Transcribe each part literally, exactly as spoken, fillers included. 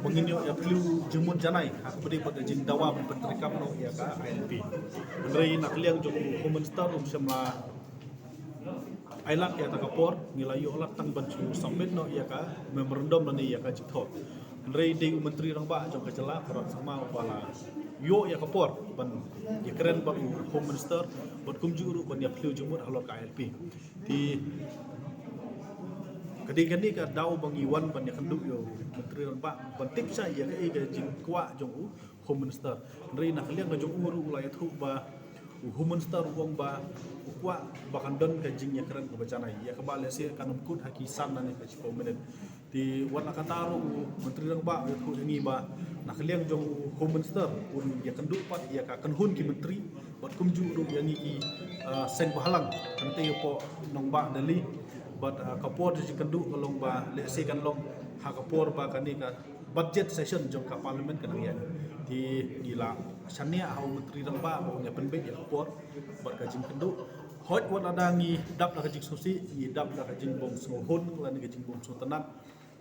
ba ngin ïoh ïa phylliew jingmut janai ha kaba ïadei bad ka jingdawa ban pyntreikam noh ïa ka I L P. Hynrei na ka liang jong u Home Minister um shym la ai lad ïa kata ka por, ngi la ïoh lad tang ban shu submit noh ïa ka memorandum lane ïa ka jingthoh. Hynrei dei u Myntri Rangbah jong ka jylla Conrad Sangma uba la ïoh ïa ka por ban ïakren bad u Home Minister bad kumjuh ruh ban ïa phylliew jingmut halor ka I L P. Te ka dei kane ka daw ba ngi wan ban ïakynduh ïa u Myntri Rangbah ban tip shai ïa kaei ka jingkwah jong u Home Minister. Hynrei na ka liang ka jong u ruh u la ïathuh ba u Home Minister u ong ba u kwah ba kan don ka jingïakren kaba janai, ïa kaba lehse kan ym kut ha ki san lane ka shiphew minit. Te wat la katta ruh u Myntri Rangbah u ïathuh ïa ngi ba na ka liang jong u Home Minister un ïakynduh pat ïa ka kynhun ki myntri bad kumjuh ruh ïa ngi ki, ah, seng bhalang hangtei hapoh nongbah Delhi. Bad, ah, ka por jingïakynduh ka long ba lehse kan long ha ka por ba kane ka budget session jong ka Parliament ka nang ïaid. Te ngi la shaniah ha u Myntri Rangbah ba un ïa pynbeit ïa ka por bad ka jingïakynduh. Hooid, wat lada ngi dap da ka jingsngewsih, ngi dap da ka jingbym sngewhun lane ka jingbym sngewtynnat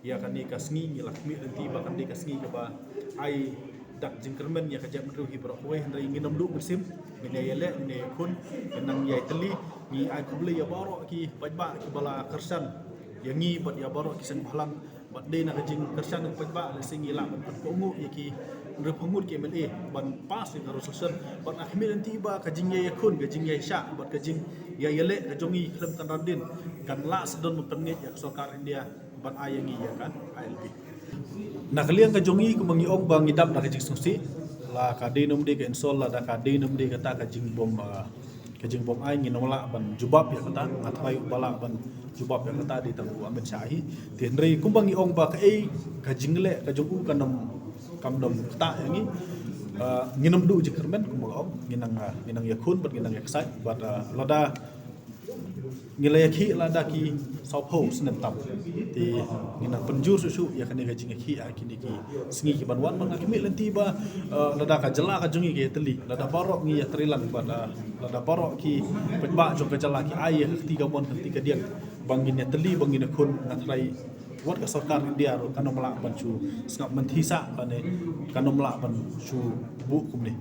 ïa kane ka sngi, ngi la khmih lynti ba kan dei ka sngi kaba ai dak jingkyrmen ïa ka jaitbynriew hi baroh kawei, hynrei ngin ym duh mynsiem, ngin ïa ïaleh, ngin ïa ïakhun, ngin nang ïai tylli. Ngi ai khublei ïa baroh ki paidbah kiba la kyrshan ïa ngi bad ïa baroh ki seng bhalang. Bad dei na ka jingkyrshan ka paidbah lehse ngi lah ban pynpaw nguh ïa ki hynriewphew ngut ki M L A ban pass ïa ka resolution. Bad nga khmih lynti ba ka jingïakhun, ka jingïashah bad ka jingïaleh ka jong ngi khlem tang ryndin kan lah sdang ban pynngeit ïa ka sorkar India ban ai ïa ngi ïa ka I L P. Na ka liang ka jong ngi kumba ngi ong ba ngi dap da ka jingsngewsih, la ka dei ne ym dei ka insult, lada ka dei ne ym dei kata ka jingbym, ah, ka jingbym ai, ngin ym lah ban jubab ïa kata. Nga tharai uba lah ban jubab ïa kata dei tang u Amit Shah hi. Te hynrei kumba ngi ong ba kaei ka jingleh ka jong u kan ym, kam dei kata ïa ngi. Ah, ngin ym duh jingkyrmen kumba nga ong, ngin nang, ah, ngin nang ïakhun bad ngin nang ïaksaid bad, ah, lada ngi la ïakhih lada ki sawphew snem tam. Te ngi nang pynjur shuh shuh ïa kane ka jingïakhih ha kine ki sngi ki ban wan, bad nga khmih lynti ba, eh, lada ka jylla ka jong ngi ka ïatylli, lada baroh ngi ïatreilang bad, eh, lada baroh ki paidbah jong ka jylla ki ai ïa ka kti kamon ka kti kadiang ba ngin ïatylli ba ngin ïakhun, nga tharai wat ka sorkar India ruh kan ym lah ban shu sngap mynthi sah lane kan ym lah ban shu buh kumne.